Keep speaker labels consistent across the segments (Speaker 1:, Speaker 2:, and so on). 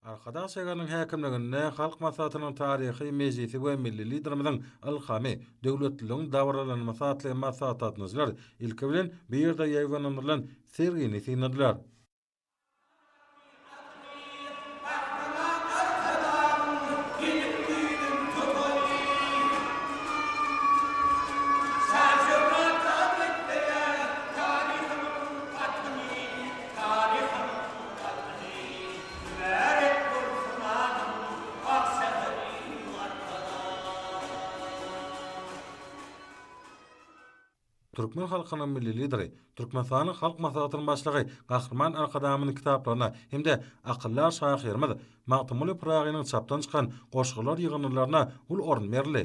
Speaker 1: Arkadag şäheriniň häkimliginde Halk Maslahatynyň taryhy mejlisi we milli Liderimiziň ylhamy, döwletliligiň dabaralanmasy atly maslahata gatnaşyjylar ilki bilen bu ýerde ýaýbaňlandyrylan sergini synladylar.
Speaker 2: Mübärek bolsun adyň, ak şäherim Arkadag!
Speaker 1: Türkmen halkynyň Milli Lideri, Türkmenistanyň Halk Maslahatynyň Başlygy Gahryman Arkadagymyzyň kitaplaryna hem-de akyldar şahyrymyz Magtymguly Pyragynyň çapdan çykan goşgular ýygyndylaryna uly orun berildi.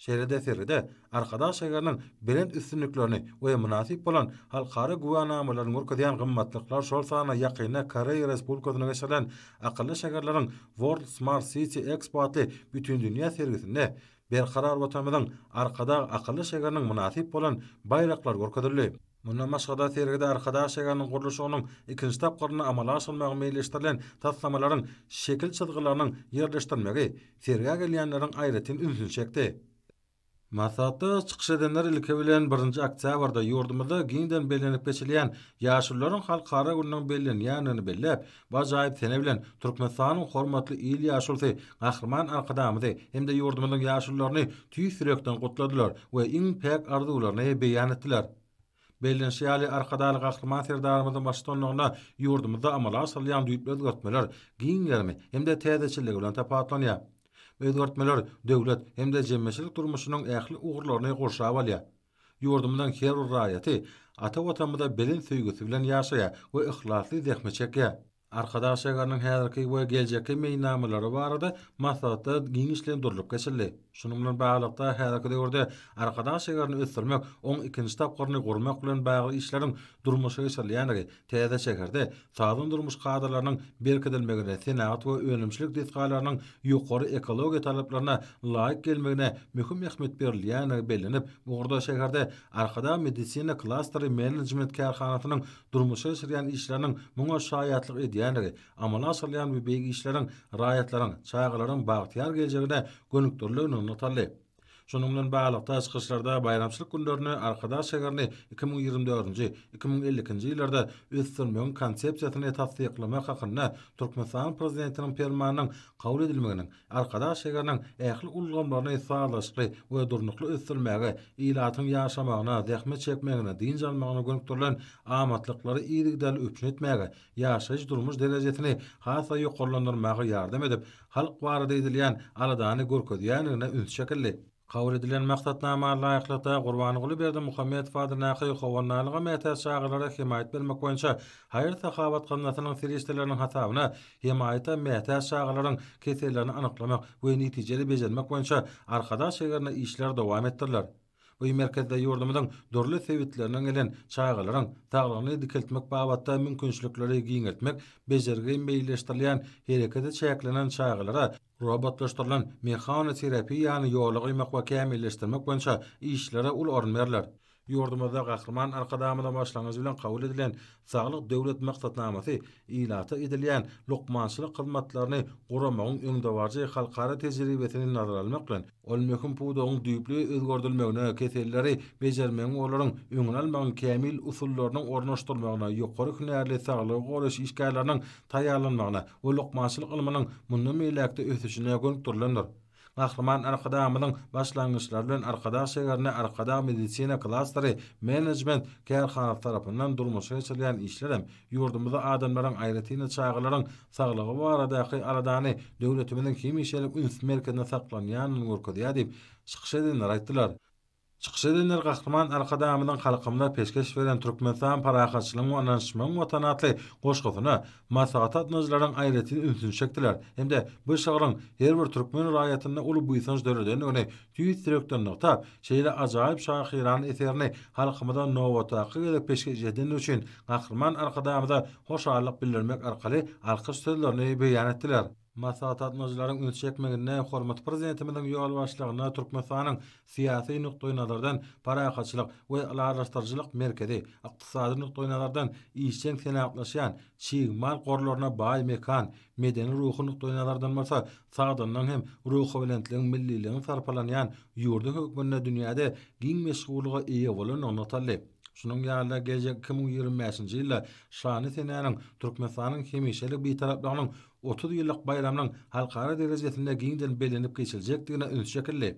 Speaker 1: Şeýle-de sergide Arkadag şäheriniň belent üstünliklerini we mynasyp bolan halkara güwänamalaryny görkezýän gymmatlyklar, şol sanda ýakynda Koreýa Respublikasynda geçirilen Akylly şäherleriň World Smart City Expo atly bütindünýä sergisinde Berkarar Watanymyzyň Arkadag akylly şäheriniň mynasyp bolan baýraklary görkezildi. Mundan başga-da, sergide Arkadag şäheriniň gurluşygynyň ikinji tapgyrynda amala aşyrylmagy meýilleşdirilen taslamalaryň şekil çyzgylarynyň ýerleşdirilmegi sergä gelýänleriň aýratyn ünsüni çekdi. Maslahatda çykyş edenler ilki bilen birinji oktýabrda ýurdumyzda giňden bellenip geçilýän Ýaşulularyň halkara gününiň bellenýändigini belläp, bu ajaýyp sene bilen Türkmenistanyň hormatly il ýaşulusy Gahryman Arkadagymyzy hem-de ýurdumyzyň ýaşulularyny tüýs ýürekden gutladylar we iň päk arzuwlaryny beýan etdiler. Bellenişi ýaly, Arkadagly Gahryman Serdarymyzyň baştutanlygynda ýurdumyzda amala aşyrylýan düýpli özgertmeler giň gerimi hem-de täzeçilligi bilen tapawutlanýar. Bu özgertmeler döwlet hem-de jemgyýetçilik durmuşynyň ähli ugurlaryny gurşap alýar. Ýurdumyzyň her bir raýaty ata Watanymyza belent söýgüsi bilen ýaşaýar we yhlasly zähmet çekýär. Arkadag şäheriniň häzirki we geljekki meýilnamalary barada maslahatda giňişleýin durlup geçildi. Şunuň bilen baglylykda, häzirki döwürde Arkadag şäherini ösdürmek, oň ikinji tapgyryny gurmak bilen bagly işleriň durmuşa geçirilýändigi, täze şäherde sagdyn durmuş kadalarynyň berkidilmegine, senagat we önümçilik desgalarynyň ýokary ekologiýa talaplaryna laýyk gelmegine möhüm ähmiýet berilýändigi bellenip, bu ugurda şäherde Arkadag medisina klasteri menejment kärhanasynyň durmuşa geçirýän işleriniň muňa şaýatlyk edýändigi, amala aşyrylýan bu beýik işleriň raýatlaryň, çagalaryň bagtyýar geljegine gönükdirilendigini nygtaldy. Şunuň bilen baglylykda, çykyşlarda baýramçylyk günlerinde Arkadag şäherini 2024-nji, 2052-nji ýyllarda ösdürmegiň Konsepsiýasyny tassyklamak hakynda Türkmenistanyň Prezidentiniň Permanynyň kabul edilmeginiň Arkadag şäheriniň ähli ulgamlaryny sazlaşykly we durnukly ösdürmäge, ilatyň ýaşamagyna, zähmet çekmegine, dynç almagyna gönükdirilen amatlyklary yzygiderli üpjün etmäge, ýaşaýyş-durmuş derejesini has-da ýokarlandyrmaga ýardam edip, halk barada edilýän aladany görkezýändigine üns çekildi. Kabul edilen maksatnama laýyklykda, Gurbanguly Berdimuhamedow adyndaky Howandarlyga mätäç çagalara hemaýat bermek boýunça haýyr-sahawat gaznasynyň serişdeleriniň hasabyna hemaýata mätäç çagalaryň kesellerini anyklamak we netijeli bejermek boýunça Arkadag şäherinde işler dowam etdiriler. Bu merkezde ýurdumyzyň dürli sebitlerinden gelen çagalaryň saglygyny dikeltmek babatda mümkinçilikleri giňeltmek, bejergi meýilleşdirilýän hereketi çäklenen çagalara robotlaşdyrylan mehanoterapiýany ýola goýmak we kämilleşdirmek boýunça işlere uly orun berler. Ýurdumyzda Gahryman Arkadagymyzyň başlangyjy bilen kabul edilen Saglyk Döwlet maksatnamasy ilata edilýän lukmançylyk hyzmatlaryny guramagyň öňdebaryjy halkara tejribesini nazara almak bilen, ol möhüm pudagyň düýpli özgerdilmegine, keselleri bejermegiň we olaryň öňüni almagyň kämil usullarynyň ornaşdyrylmagyna, ýokary hünärli saglygy goraýyş işgärleriniň taýýarlanmagyna we lukmançylyk ylmynyň mundan beýläk-de ösüşine gönükdirilendir. Gahryman Arkadagymyzyň başlangyçlary bilen Arkadag şäherinde Arkadag medisina klasteri menejment kärhanasy tarapyndan durmuşa geçirilýän işler hem ýurdumyzda adamlaryň, aýratyn-da çagalaryň saglygy baradaky aladany döwletimiziň hemişelik üns merkezinde saklanýandygyny görkezýär diýip, çykyş edenler aýtdylar. Çykyş edenler Gahryman Arkadagymyzyň halkymyza peşgeş beren Türkmenistan parahatçylygyň we ynanyşmagyň Watany atly goşgusyna maslahata gatnaşyjylaryň aýratyn ünsüni çekdiler hem-de bu şygryň her bir türkmen raýatynda uly buýsanç döredendigini tüýs ýürekden nygtap, şeýle ajaýyp şahyrana eserini halkymyza nobatdaky gezek peşgeş edendigi üçin Gahryman Arkadagymyza hoşallyk bildirmek arkaly alkyş sözlerini beýan etdiler. Maslahata gatnaşyjylaryň üns çekmeginde hormatly Prezidentimiziň ýolbaşçylygynda Türkmenistanyň syýasy nukdaýnazardan parahatçylyk we ylalaşdyryjylyk merkezi, ykdysady nukdaýnazardan işjeň senagatlaşýan, çig mal gorlaryna baý mekan, medeni-ruhy nukdaýnazardan bolsa sagdynlygyň hem ruhubelentligiň, milliligiň sarpalanýan ýurdy hökmünde dünýäde giň meşhurlyga eýe bolandygy nygtaldy. Şunuň ýaly-da, geljek 2025-nji ýylda şanly senäniň Türkmenistanyň hemişelik Bitaraplygynyň 30 ýyllyk baýramynyň halkara derejesinde giňden bellenip geçiljekdigine üns çekildi.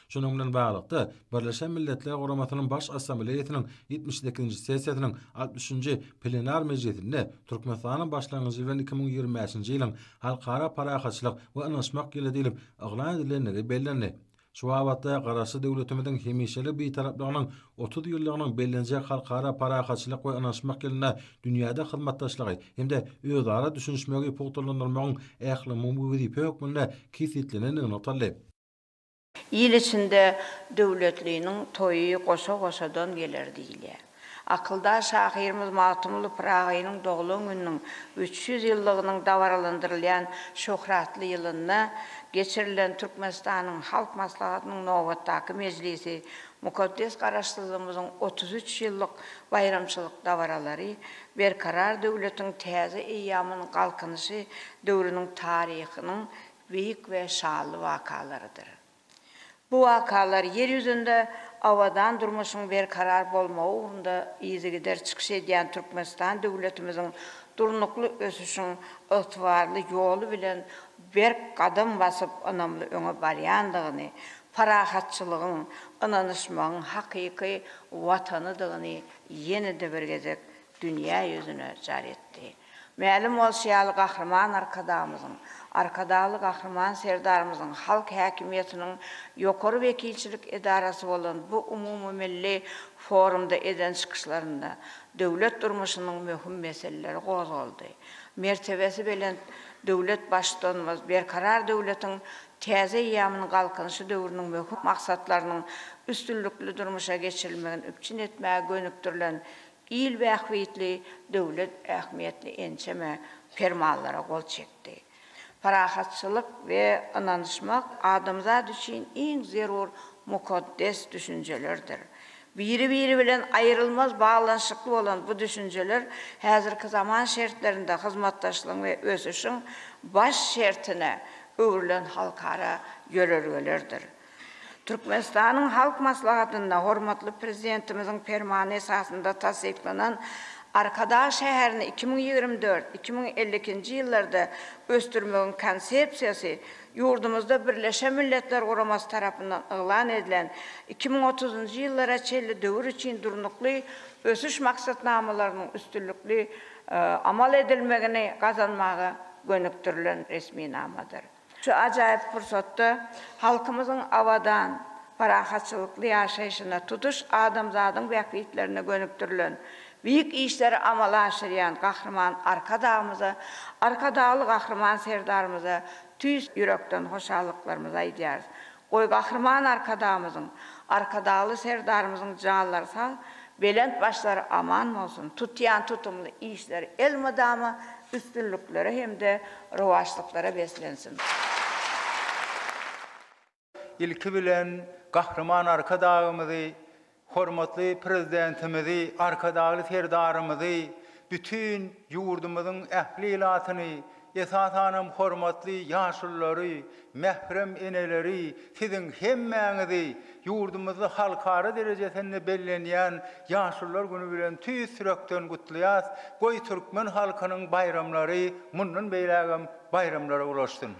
Speaker 1: Şunuň bilen baglylykda, Birleşen Milletler Guramasynyň Baş Assambleýasynyň 78-nji sessiýasynyň 63-nji plenar mejlisinde Türkmenistanyň başlangyjy bilen 2025-nji ýylyň Halkara parahatçylyk we ynanyşmak ýyly diýlip yglan edilendigi bellendi. Şu babatda Garaşsyz döwletimiziň hemişelik Bitaraplygynyň 30 ýyllygynyň bellenjek Halkara parahatçylyk we ynanyşmak ýylynda dünýäde hyzmatdaşlygy hem-de özara düşünişmegi pugtalandyrmagyň ählumumy wezipe hökmünde kesgitlenendigi nygtaldy.
Speaker 3: Il içinde Döwletliniň toýy goşa-goşadan geler diýilýär. Akyldar şahyrymyz Magtymguly Pyragynyň doglan gününiň 300 ýyllygynyň dabaralandyrylýan şöhratly ýylynda geçirilen Türkmenistanyň Halk Maslahatynyň nobatdaky mejlisi, mukaddes Garaşsyzlygymyzyň 33 ýyllyk baýramçylyk dabaralary Berkarar döwletiň täze eýýamynyň Galkynyşy döwrüniň taryhynyň beýik we şanly wakalarydyr. Bu wakalar Ýer ýüzünde abadan durmuşyň berkarar bolmagy ugrunda yzygider çykyş edýän Türkmenistan döwletimiziň durnukly ösüşiň ygtybarly ýoly bilen berk gadam basyp ynamly öňe barýandygyny, parahatçylygyň, ynanyşmagyň hakyky Watanydygyny ýene-de bir gezek dünýä ýüzüne jar etdi. Mälim bolşy ýaly, Gahryman Arkadagymyzyň, Arkadagly Gahryman Serdarymyzyň halk häkimiýetiniň ýokary wekilçilik edarasy bolan bu umumymilli forumda eden çykyşlarynda döwlet durmuşynyň möhüm meseleleri gozgaldy. Mertebesi belent döwlet Baştutanymyz Berkarar döwletiň täze eýýamynyň Galkynyşy döwrüniň möhüm maksatlarynyň üstünlikli durmuşa geçirilmegini üpjün etmäge gönükdirilen Il bähbitli, döwlet ähmiýetli ençeme Permanlara gol çekdi. Parahatçylyk we ynanyşmak adamzat üçin iň zerur mukaddes düşünjelerdir. Biri-biri bilen aýrylmaz baglanyşykly bolan bu düşünjeler häzirki zaman şertlerinde hyzmatdaşlygyň we ösüşiň baş şertine öwrülen halkara ýörelgelerdir. Türkmenistanyň Halk Maslahatynda hormatly Prezidentimiziň Permany esasynda tassyklanan Arkadag şäherini 2024, 2052-nji ýyllarda ösdürmegiň Konsepsiýasy ýurdumyzda Birleşen Milletler Guramasy tarapyndan yglan edilen 2030-njy ýyllara çenli döwür üçin Durnukly ösüş maksatnamalarynyň üstünlikli amal edilmegini gazanmaga gönükdirilen resminamadyr. Şu ajaýyp pursatda halkymyzyň abadan, parahatçylykly ýaşaýşyna, tutuş adamzadyň bähbitlerine gönükdirilen beýik işleri amala aşyrýan Gahryman Arkadagymyza, Arkadagly Gahryman Serdarymyza tüýs ýürekden hoşallyklarymyzy aýdýarys. Goý, Gahryman Arkadagymyzyň, Arkadagly Serdarymyzyň janlary sag, belent başlary aman bolsun, tutýan tutumly işleri elmydama üstünliklere hem-de rowaçlyklara beslensin!
Speaker 4: Ilki bilen, Gahryman Arkadagymyzy Hormatly Prezidentimizi, Arkadagly Serdarymyzy, bütin ýurdumyzyň ähli ilatyny, esasanam hormatly ýaşululary, mährem eneleri, siziň hemmäňizi ýurdumyzda halkara derejesinde bellenýän Ýaşulular güni bilen tüýs ýürekden gutlaýas! Goý, türkmen halkynyň baýramlary mundan beýlägem baýramlara ulaşsyn!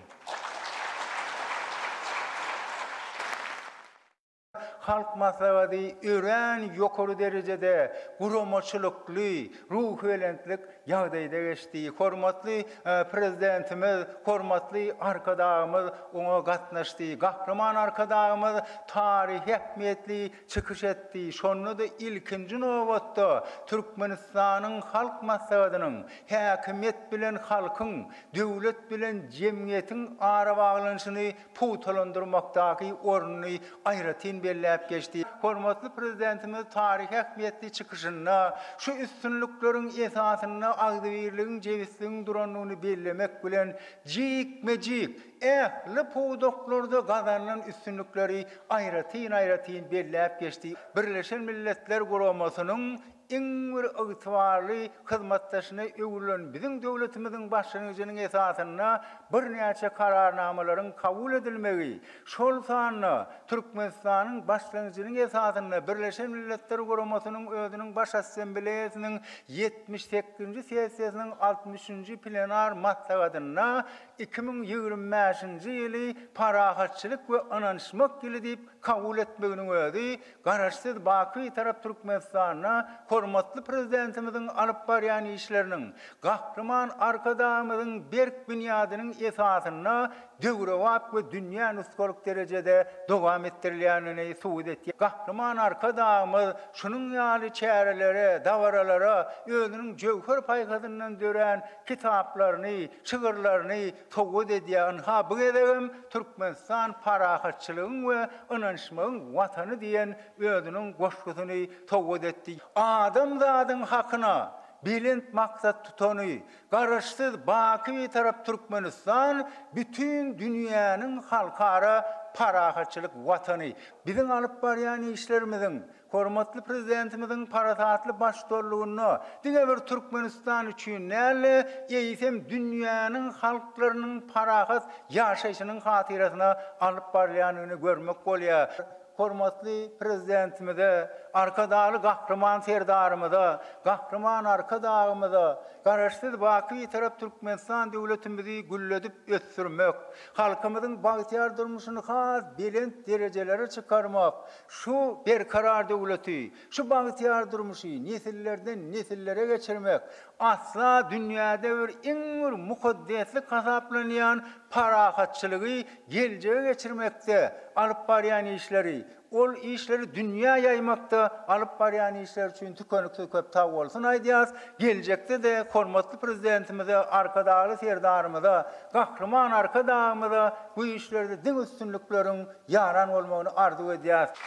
Speaker 4: Halk Maslahaty örän ýokary derejede guramaçylykly, ruhubelentlik ýagdaýda geçdi. Hormatly Prezidentimiz, hormatly Arkadagymyz oňa gatnaşdy. Gahryman Arkadagymyz taryhy ähmiýetli çykyş etdi. Şonda-da ilkinji nobatda Türkmenistanyň Halk Maslahatynyň häkimiýet bilen halkyň, döwlet bilen jemgyýetiň arabaglanyşyny pugtalandyrmakdaky ornuny aýratyn belläp geçdi. Hormatly Prezidentimiz taryhy ähmiýetli çykyşynda şu üstünlikleriň esasynda agzybirligiň, jebisligiň durandygyny bellemek bilen, jikme-jik ähli pudaklarda gazanylan üstünlikleri aýratyn-aýratyn belläp geçdi. Birleşen Milletler Guramasynyň iň bir ygtybarly hyzmatdaşyna öwrülen biziň döwletimiziň başlangyjynyň esasynda birnäçe Kararnamalaryň kabul edilmegi, şol sanda Türkmenistanyň başlangyjynyň esasynda Birleşen Milletler Guramasynyň özüniň Baş Assambleýasynyň 78-nji sessiýasynyň 63-nji plenar maslahatynda 2025-nji ýyly Parahatçylyk we ynanyşmak ýyly diýip kabul etmeginiň özi Garaşsyz, baky Bitarap Türkmenistanda hormatly Prezidentimiziň alyp barýan işleriniň, Gahryman Arkadagymyzyň berk binýadynyň esasynda döwrebap we dünýä nusgalyk derejede dowam etdirilýändigini subut etýär. Gahryman Arkadagymyz şunuň ýaly çärelere, dabaralara özüniň jöwher paýhasyndan dörän kitaplaryny, şygyrlaryny sowgat edýär. Ynha, bu gezegem Türkmenistan parahatçylygyň we ynanyşmagyň Watany diýen özüniň goşgusyny sowgat etdi. Adamzadyň hakyna belent maksat tutany, Garaşsyz, baky Bitarap Türkmenistan bütin dünýäniň halkara parahatçylyk Watany. Biziň alyp barýan işlerimiziň Hormatly Prezidentimiziň parasatly baştutanlygynda diňe bir Türkmenistan üçin däl-de, eýsem, dünýäniň halklarynyň parahat ýaşaýşynyň hatyrasyna alnyp barylýandygyny görmek bolýar. Hormatly Prezidentimize, Arkadagly Gahryman Serdarymyza, Gahryman Arkadagymyza Garaşsyz, baky Bitarap Türkmenistan döwletimizi gülledip ösdürmek, halkymyzyň bagtyýar durmuşyny has belent derejelere çykarmak, Şu berkarar döwleti, şu bagtyýar durmuşy nesillerden nesillere geçirmek, asla dünýäde bir iň bir mukaddeslik hasaplanýan parahatçylygy geljege geçirmekde alyp barýan işleri, ol işleri dünýä ýaýmakda alyp barýan işleri üçin tükeniksiz köp sagbolsun aýdýarys. Geljekde-de hormatly Prezidentimize, Arkadagly Serdarymyza, Gahryman Arkadagymyza bu işlerde diňe üstünlikleriň ýaran bolmagyny arzuw edýäris.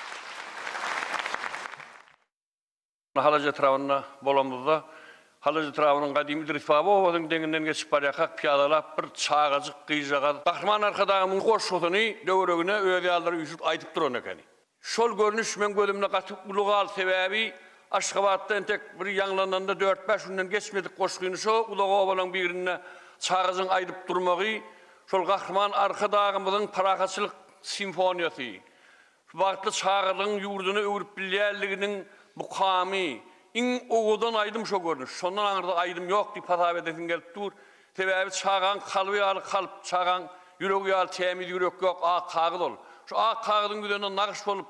Speaker 5: Halaç etrabynda bolamyzda, Halaç etrabynyň gadymy Idris baba obasynyň deňinden geçip barýarkak pyýadalap bir çagajyk gyzjagaz Gahryman Arkadagymyň goşgusyny döwregine öz ýalylary üýşüp aýdyp duran ekeni. Şol görnüş meň gözümde gaty uly galdy, sebäbi Aşgabatda entek bir ýaňlananda dört-bäş günden geçmedik goşgyny şo uzak obalaň birinde çagajygyň aýdyp durmagy Şol Gahryman Arkadagymyzyň parahatçylyk simfoniýasy, şu bagtly çagalygyň ýurduna öwrüp bilýänliginiň mukamy, iň owadan aýdym şo görnüş. Şondan aňyrda aýdym ýok diýip hasap edesiň gelip dur. Sebäbi çagaň kalby ýaly kalp, çagaň ýüregi ýaly tämiz ýürek ýok, ak kagyz ol. Şu ak kagyzyň ýüzünde nagyş bolup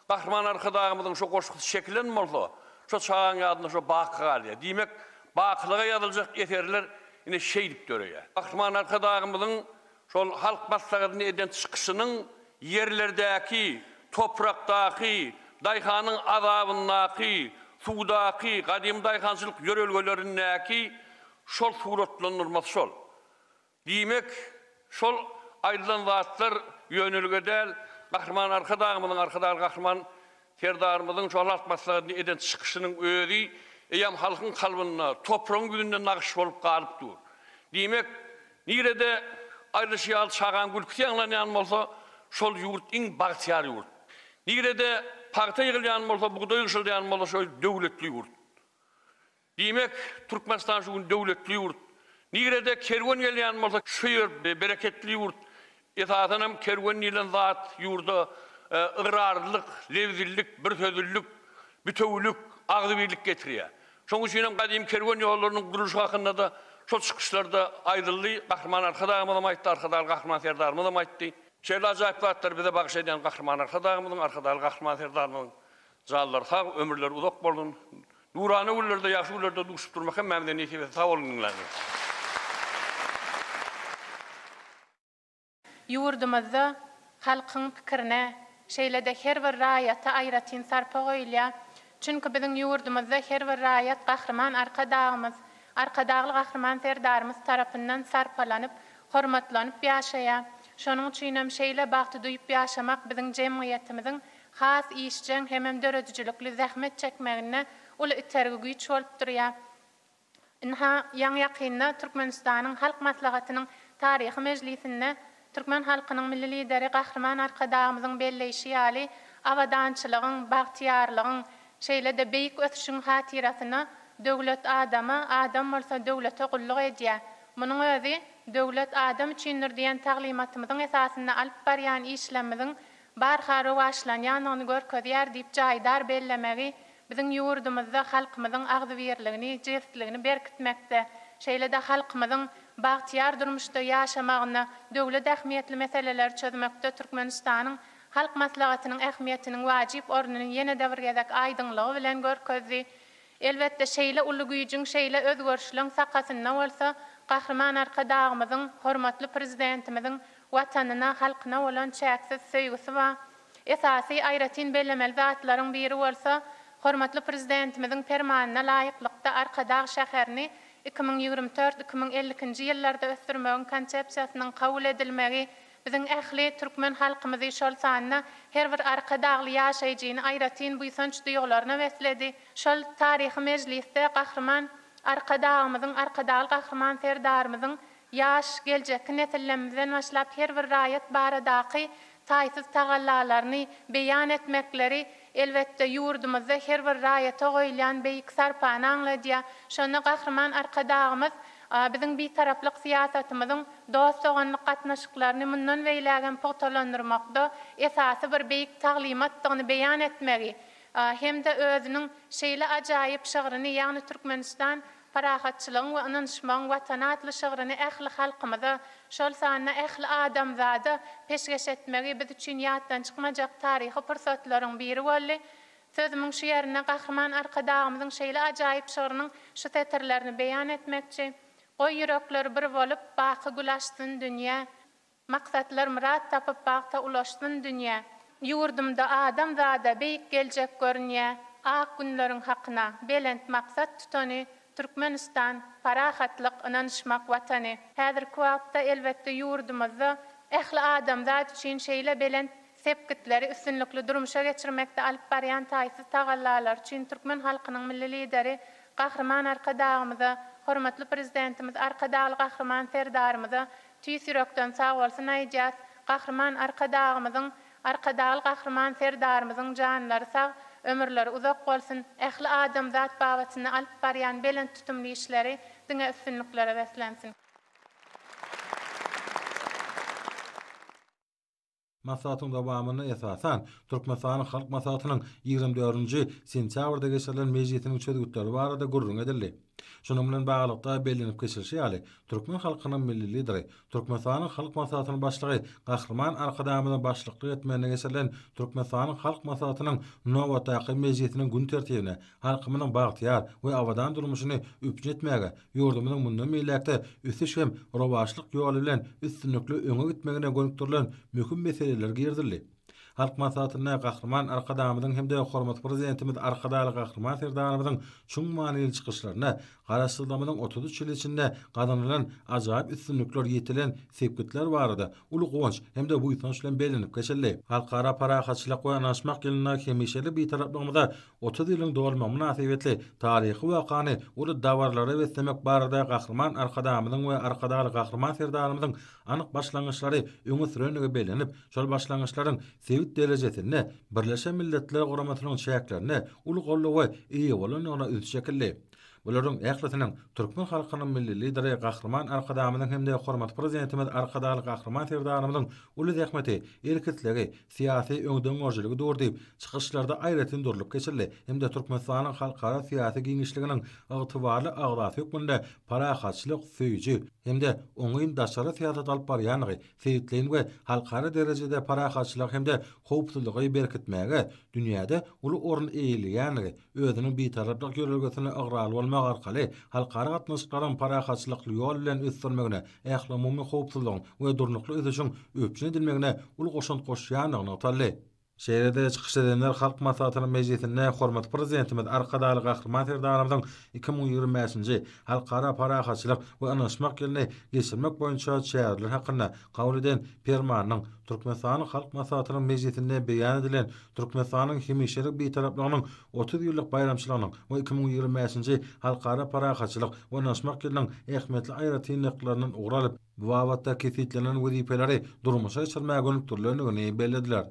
Speaker 5: Gahryman Arkadagymyzyň şo goşgusy çekilen bolsa, şo çagaň ýadynda şo baky galýar. Diýmek, bakylyga ýazyljak eserler Ine şeýdip döreýär. Gahryman Arkadagymyzyň şol Halk Maslahatynda eden çykyşynyň ýerlerdäki, toprakdaky, daýhanyň azabyndaky, suwdaky, gadymy daýhançylyk ýörelgelerindäki şol suratlandyrmasy şol. Diýmek, şol aýdylan zatlar ýönelige däl, Gahryman Arkadagymyzyň, Arkadagly Gahryman Serdarymyzyň şol Halk Maslahatynda eden çykyşynyň özi eýýäm halkyň kalbynda, topragyň ýüzünde nagyş bolup galyp dur. Diýmek, nirede aýdylyşy ýaly çagaň gülküsi ýaňlanýan bolsa, şol ýurt iň bagtyýar ýurt. Nirede pagta ýygylýan bolsa, bugdaý ýygşylýan bolsa, şol döwletli ýurt. Diýmek, Türkmenistan şu gün döwletli ýurt. Nirede kerwen gelýän bolsa, şu ýer bereketli ýurt. Esasan hem kerwen diýlen zat ýurda ygrarlylyk, lebzlilik, birsözlülik, bitewülik, agzybirlik getirýär. Şonuň üçin hem gadymy kerwen ýollarynyň gurluşy hakynda-da şol çykyşlarda aýdyldy. Gahryman Arkadagymyz hem aýtdy, Arkadagly Gahryman Serdarymyz hem aýtdy. Şeýle ajaýyp zatlary bize bagyş edýän Gahryman Arkadagymyzyň, Arkadagly Gahryman Serdarymyzyň Janlary sag, ömürleri uzak bolsun. Nurana günlerde, ýagşy günlerde duşup durmak hemmämize nesip etsin. Sag boluň diňlänler.
Speaker 6: Ýurdumyzda halkyň pikirine, şeýle-de her bir raýata aýratyn sarpa goýulýar. Çünki biziň ýurdumyzda her bir raýat Gahryman Arkadagymyz, Arkadagly Gahryman Serdarymyz tarapyndan sarpalanyp, hormatlanyp ýaşaýar. Şonuň üçinem şeýle bagty duýup ýaşamak biziň jemgyýetimiziň has işjeň hemem döredijilikli zähmet çekmeginde uly itergi güýç bolup durýar. Ynha, ýaňy-ýakynda Türkmenistanyň Halk Maslahatynyň taryhy mejlisinde türkmen halkynyň Milli Lideri Gahryman Arkadagymyzyň belleýşi ýaly, abadançylygyň, bagtyýarlygyň, şeýle-de beýik ösüşiň hatyrasyna Döwlet adama, adam bolsa döwlete gulluk edýär. Munuň özi Döwlet adam üçindir diýen taglymatymyzyň esasynda alyp barýan işlerimiziň barha rowaçlanýandygyny görkezýär diýip jaýdar bellemegi biziň ýurdumyzda halkymyzyň agzybirligini, jebisligini berkitmekde, şeýle-de halkymyzyň bagtyýar durmuşda ýaşamagynda döwlet ähmiýetli meseleleri çözmekde Türkmenistanyň Halk Maslahatynyň ähmiýetiniň wajyp ornuny ýene-de bir gezek aýdyňlygy bilen görkezdi. Elbetde, şeýle uly güýjüň, şeýle özgerişligiň sakasynda bolsa Gahryman Arkadagymyzyň, hormatly Prezidentimiziň Watanyna, halkyna bolan çäksiz söýgüsi bar. Esasy, aýratyn bellemeli zatlaryň biri bolsa, hormatly Prezidentimiziň Permanyna laýyklykda Arkadag şäherini 2024, 2052-nji ýyllarda ösdürmegiň Konsepsiýasynyň kabul edilmegi biziň ähli türkmen halkymyzy, şol sanda her bir arkadagly ýaşaýjyny aýratyn buýsanç duýgularyna besledi. Şol taryhy mejlisde Gahryman Arkadagymyzyň, Arkadagly Gahryman Serdarymyzyň ýaş, geljekki nesillemizden başlap her bir raýat baradaky taýsyz tagallalaryny beýan etmekleri, elbetde, ýurdumyzda her bir raýata goýulýan beýik sarpany aňladýar. Şonda Gahryman Arkadagymyz biziň Bitaraplyk syýasatymyzyň dost-doganlyk gatnaşyklaryny mundan beýlägem pugtalandyrmakda esasy bir beýik taglymatdygyny beýan etmegi hem-de özüniň şeýle ajaýyp şygryny, ýagny Türkmenistan, parahatçylygyň we ynanyşmagyň Watany atly şygryny ähli halkymyza, şol sanda ähli adamzada peşgeş etmegi biz üçin ýatdan çykmajak taryhy pursatlaryň biri boldy. Sözümiň şu ýerinde Gahryman Arkadagymyzyň şeýle ajaýyp şygrynyň şu setirlerini beýan etmekçi, Goý ýürekler bir bolup, baky gül açsyn dünýä. Maksatlar myrat tapyp bagta ulaşsyn dünýä. Ýurdumda adamzada beýik geljek görünýä, Ak günleriň hakyna belent maksat tutany, Türkmenistan, parahatlyk, ynanyşmak Watany. Häzirki wagtda elbetde ýurdumyzda ähli adamzat üçin şeýle belent sepgitleri üstünlikli durmuşa geçirmekde alyp barýan taýsyz tagallalary üçin türkmen halkynyň Milli Lideri Gahryman Arkadagymyza, hormatly Prezidentimiz Arkadagly Gahryman Serdarymyza Tüýs ýürekden sagbolsun aýdýas. Gahryman Arkadagymyzyň, Arkadagly Gahryman Serdarymyzyň janlary sag, ömürleri uzak bolsun, ähli adamzat babatynda alyp barýan belent tutumly işleri diňe üstünliklere beslensin.
Speaker 1: Maslahatyň dowamynda esasan, Türkmenistanyň Halk Maslahatynyň 24-nji sentýabrda geçirilen mejlisiniň çözgütleri barada gürrüň edildi. Şunuň bilen baglylykda bellenip geçilişi ýaly, türkmen halkynyň Milli Lideri, Türkmenistanyň Halk Maslahatynyň Başlygy Gahryman Arkadagymyzyň başlyklyk etmeginde geçirilen Türkmenistanyň Halk Maslahatynyň nobatdaky mejlisiniň gün tertibine halkymyzyň bagtyýar we abadan durmuşyny üpjün etmäge, ýurdumyzyň mundan beýläk-de ösüş hem rowaçlyk ýoly bilen üstünlikli öňe gitmegine gönükdirilen möhüm meseleler girizildi. Halk Maslahatynda Gahryman Arkadagymyzyň hem-de hormatly Prezidentimiz Arkadagly Gahryman Serdarymyzyň çuň manyly çykyşlarynda Garaşsyzlygymyzyň 33 ýyly içinde gazanylan ajaýyp üstünlikler, ýetilen sepgitler barada uly guwanç hem-de buýsanç bilen bellenip geçildi. Halkara parahatçylyk we ynanyşmak ýylynda hemişelik Bitaraplygymyza 30 ýylyň dolmagy mynasybetli taryhy wakany uly dabaralara beslemek barada Gahryman Arkadagymyzyň we Arkadagly Gahryman Serdarymyzyň anyk başlangyçlary öňe sürendigi bellenip, şol başlangyçlaryň sebit derejesinde Birleşen Milletler Guramasynyň çäklerinde uly goldawa eýe bolandygyna üns çekildi. Bularyň ählisiniň türkmen halkynyň Milli Lideri Gahryman Arkadagymyzyň hem-de hormatly Prezidentimiz Arkadagly Gahryman Serdarymyzyň uly zähmeti, erk-islegi, syýasy öňdengörüjiligi dur diýip, çykyşlarda aýratyn durlup geçildi hem-de Türkmenistanyň halkara syýasy giňişliginiň ygtybarly agzasy hökmünde parahatçylyk söýüji hem-de oňyn daşary syýasat alyp barýandygy, sebitleýin we halkara derejede parahatçylygy hem-de howpsuzlygy berkitmäge dünýäde uly orun eýeleýändigi, özüniň bitaraplyk ýörelgesine ygrarly bolmak arkaly halkara gatnaşyklaryň parahatçylykly ýol bilen ösdürilmegine, ählumumy howpsuzlygyň we durnukly ösüşiň üpjün edilmegine uly goşant goşýandygy nygtaldy. Şeýle-de çykyş edenler Halk Maslahatynyň mejlisinde hormatly Prezidentimiz Arkadagly Gahryman Serdarymyzyň 2025-nji Halkara parahatçylyk we ynanyşmak ýylyny geçirmek boýunça çäreler hakynda kabul eden Permanynyň Türkmenistanyň Halk Maslahatynyň mejlisinde beýan edilen Türkmenistanyň hemişelik Bitaraplygynyň 30 ýyllyk baýramçylygynyň we 2025-nji Halkara parahatçylyk we ynanyşmak ýylynyň ähmiýetli aýratynlyklaryndan ugur alyp, bu babatda kesgitlenen wezipeleri durmuşa geçirmäge gönükdirilendigini bellediler.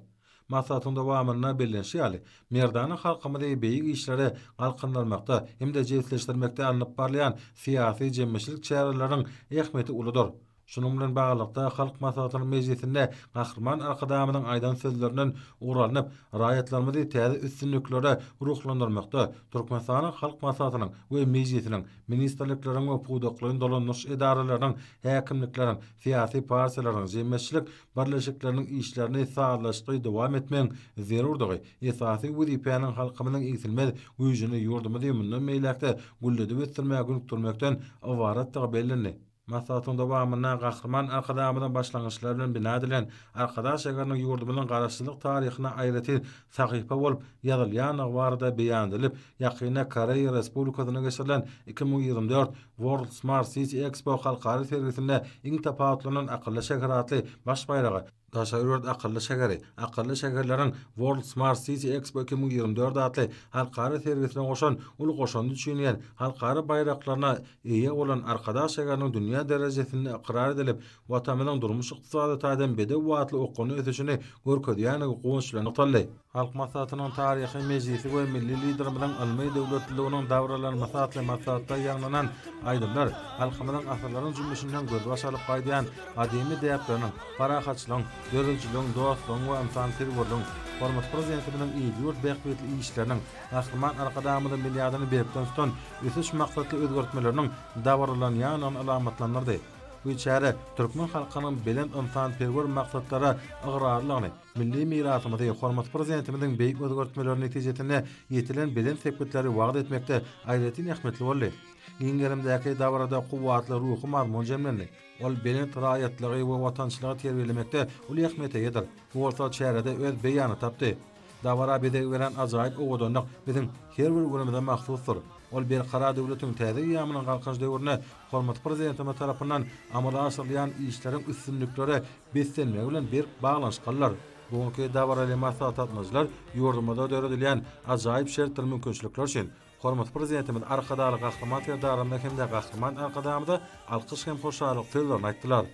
Speaker 1: Maslahatyň dowamynda bellenişi ýaly, merdana halkymyzy beýik işlere galkyndyrmakda hem-de jebisleşdirmekde alnyp barylýan syýasy-jemgyýetçilik çäreleriniň ähmiýeti uludyr. Şunuň bilen baglylykda, Halk Maslahatynyň mejlisinde Gahryman Arkadagymyzyň aýdan sözlerinden ugur alnyp, raýatlarymyzy täze üstünliklere ruhlandyrmakda Türkmenistanyň Halk Maslahatynyň we Mejlisiniň, ministrlikleriň we pudaklaýyn dolandyryş edaralarynyň, häkimlikleriň, syýasy partiýalaryň, jemgyýetçilik birleşikleriniň işlerini sazlaşykly dowam etmegiň zerurdygy, esasy wezipäniň halkymyzyň egsilmez güýjüni ýurdumyzy mundan beýläk-de gülledip ösdürmäge gönükdirmekden ybaratdygy bellendi. Maslahatyň dowamynda Gahryman Arkadagymyzyň başlangyçlary bilen bina edilen Arkadag şäheriniň ýurdumyzyň Garaşsyzlyk taryhyna aýratyn sahypa bolup ýazylýandygy barada beýan edilip, ýakynda Koreýa Respublikasynda geçirilen 2024 World Smart City Expo halkara sergisinde iň tapawutlanan akylly şäher atly baş baýraga Daşary ýurt akylly şäheri, akylly şäherleriň World Smart City Expo 2024 atly halkara sergisine goşan uly goşandy üçin diýen halkara baýraklaryna eýe bolan Arkadag şäheriniň dünýä derejesinde ykrar edilip, Watanymyzyň durmuş-ykdysady taýdan bedew batly okgunly ösüşini görkezýändigi guwanç bilen nygtaldy. Halk Maslahatynyň taryhy mejlisi we milli Liderimiziň ylmy döwletliliginiň dabaralanmasy atly maslahatda ýaňlanan aýdymlar halkymyzyň asyrlaryň jümmüşinden gözbaş alyp gaýdýan gadymy däpleriniň, parahatçylygyň, döredijiligiň, dostlugyň we ynsanperwerligiň, hormatly Prezidentimiziň il-ýurt bähbitli işleriniň, Gahryman Arkadagymyzyň binýadyny berkden tutan ösüş maksatly özgertmeleriniň dabaralanýandygyny alamatlandyrdy. Bu çäre türkmen halkynyň belent ynsanperwer maksatlara ygrarlylygyny, Milli mirasymyzy, hormatly Prezidentimiziň beýik özgertmeleri netijesinde ýetilen belent sepgitleri wagyz etmekde aýratyn ähmiýetli boldy. Giň gerimdäki dabarada kuwwatly ruhy mazmun jemlendi. Ol belent raýatlygy we watançylygy terbiýelemekde uly ähmiýete eýedir. Bu bolsa çärede öz beýanyny tapdy. Dabara bezeg beren ajaýyp owadanlyk biziň her bir günümize mahsusdyr. Ol Berkarar döwletiň täze eýýamynyň Galkynyş döwründe hormatly Prezidentimiz tarapyndan amala aşyrylýan işleriň üstünliklere beslenmegi bilen berk baglanyşyklydyr. Bu günki dabaraly maslahata gatnaşyjylar ýurdumyzda döredilýän ajaýyp şertdir mümkinçilikler üçin hormatly Prezidentimiz Arkadagly Gahryman Serdarymyza hem-de Gahryman Arkadagymyza alkyş hem hoşallyk sözlerini aýtdylar.